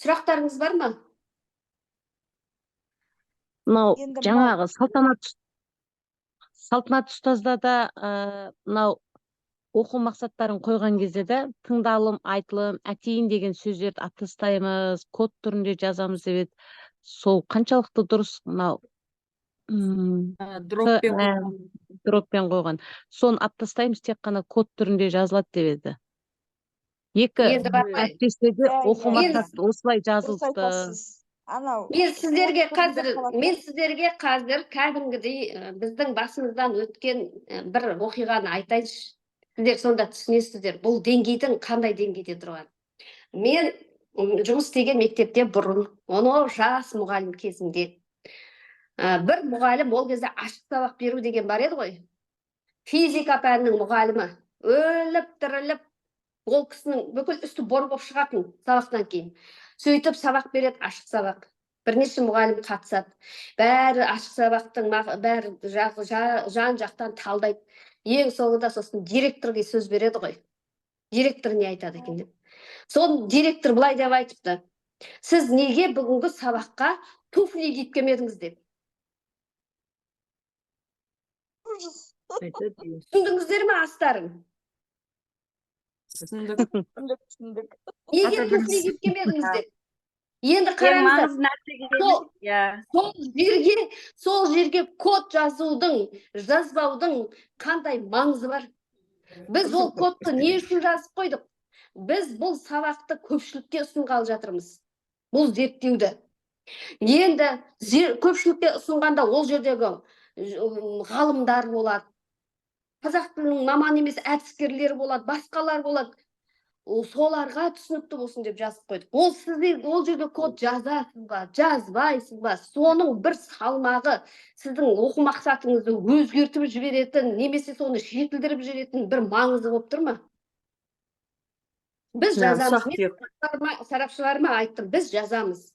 Сұрақтарыңыз бар ма? Мынау Енді мынау- жаңағы Салтанат ұстазда да мынау оқу мақсаттарын қойған кезде де тыңдалым, айтылым, әтейін деген сөздерді алып тастаймыз, код түрінде жазамыз деп еді. Сол қаншалықты дұрыс мынау Дробьпен қойған. Дробьпен қойған, соны алып тастаймыз, тек қана код түрінде жазылады деп еді. Екі Енді бар ғой. әріптестерде оқу мақсаты осылай Дұрыс жазылыпты. айтасыз. Анау Мен сіздерге код түрінде қазір қалады. Мен сіздерге қазір кәдімгідей біздің басымыздан өткен бір оқиғаны айтайыншы. Сіздер сонда түсінесіздер бұл деңгейдің қандай деңгейде тұрғанын. Мен жұмыс істеген мектепте бұрын, оны жас мұғалім кезімде, бір мұғалім, ол кезде ашық сабақ беру деген бар еді ғой, физика пәнінің мұғалімі өліп тіріліп, ол кісінің бүкіл үсті бор болып шығатын сабақтан кейін. Сөйтіп сабақ береді, ашық сабақ, бірнеше мұғалім қатысады, бәрі ашық сабақтың бәрі жан жақтан талдайды. Ең соңында сосын директорге сөз береді ғой, директор не айтады екен деп. Сол директор былай деп айтыпты: «Сіз неге бүгінгі сабаққа туфли киіп келмедіңіз?» – деп. Ужас. Түсіндіңіздер ме астарын? Түсіндік. Түсіндік, түсіндік. Неге Ата туфли киіп келмедіңіз деп. Енді Ең қараңыздар, маңызды нәрсеге иә. Сол жерге код жазудың, жазбаудың қандай маңызы бар? Біз ол кодты не үшін жазып қойдық? Біз бұл сабақты көпшілікке ұсынғалы жатырмыз, бұл зерттеуді. Енді көпшілікке ұсынғанда ол жердегі ғалымдар болады, қазақ тілінің маман емес әдіскерлері болады, басқалар болады. Ол соларға түсінікті болсын деп жазып қойдық. Ол сізде ол жерге код жазасыз ба, жазбайсыз ба, соның бір салмағы сіздің оқу мақсатыңызды өзгертіп жіберетін немесе соны жетілдіріп жіберетін бір маңызы болып тұр ма? Біз жазамыз. Ұсақ Мен түйек. сарапшыларыма айттым: біз жазамыз.